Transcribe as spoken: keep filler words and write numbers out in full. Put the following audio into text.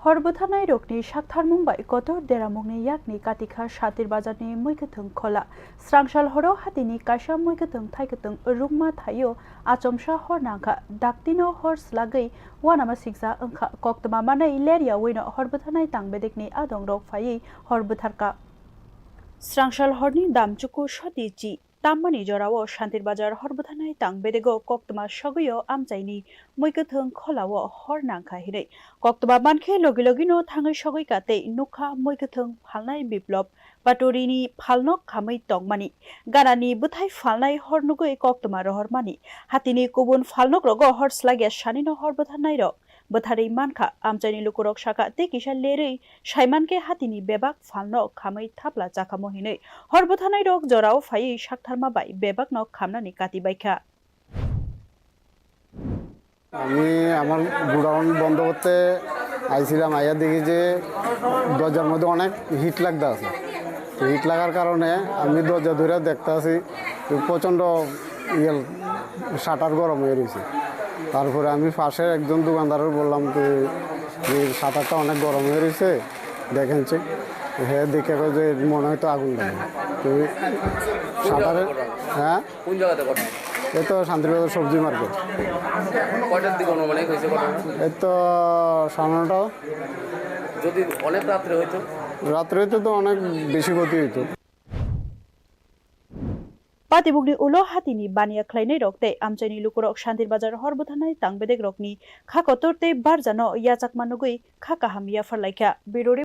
Hor bwtharnairokni saktharmung bai kotor deramungni yakni katikha Santir Bazarni Muikwthwng Khola. Srangsal horo hatini kaisa muikwthwng thaikwthwng rukma thaio achomsa hor nangkha. Daktino hor slagwi uanama singsa wngkha. Koktwma manwi leryawi no hor bwtharnai tang bedekni adongrok phaiwi hor bwtharkha. Srangsal horni damchuku soti chi tammani jorao Santir Bazar hor bwtharnai tang bedego koktwma sogwio amchaini Muikwthwng Kholao hor nangkha hinwi koktwma mankhe logi logino thangwi sogwikha tei nukha muikwthwng phalnai Biplop Paturini phalnok khamwi tongmani. Ganani bwthai phalnai hor nugwi koktwma rohormani. Hatini kubun phalnok rogo hor slagya sanino hor bwtharnairok bwtharwi mankha. Amchaini lukurok sakha tei kisa lerwi saimankhe hatini bebak phalno khamwi thapla chakhamo hinwi hor bwtharnairok jorao phaiwi saktharma bai bebakno khamnani kati baikha. আমি আমার গোডাউন বন্ধ করতে আইছিলাম, আইয়া দেখি যে দরজার মধ্যে অনেক হিট লাগতে আছে। তো হিট লাগার কারণে আমি দরজা ধরে দেখতে আছি যে প্রচণ্ড ইয়ে শাটার গরম হয়ে রয়েছে। তারপরে আমি পাশের একজন দোকানদারের বললাম যে এই শাটারটা অনেক গরম হয়ে রয়েছে, দেখেন চেক। হ্যাঁ, দেখে কয় যে মনে হয় তো আগুন লাগে। তো ওই শাটারের, হ্যাঁ, কোন জায়গাতে ঘটনা? এই তো শান্তিবাজার সবজি মার্কেট। কয়টার দিকে অনুমানিক হয়েছে ঘটনা? এই তো সাড়ে নটা। যদি অনেক রাত্রে হইতো? রাত্রে হইতো তো অনেক বেশি ক্ষতি হইতো। Patibukni ulo hatini baniya khlainairok tei amchaini lukurok Santir Bazar hor bwtharnai tang bedekrokni kha kotor tei barjano yachakma nugwi kha kaham yapharlaikha. Birori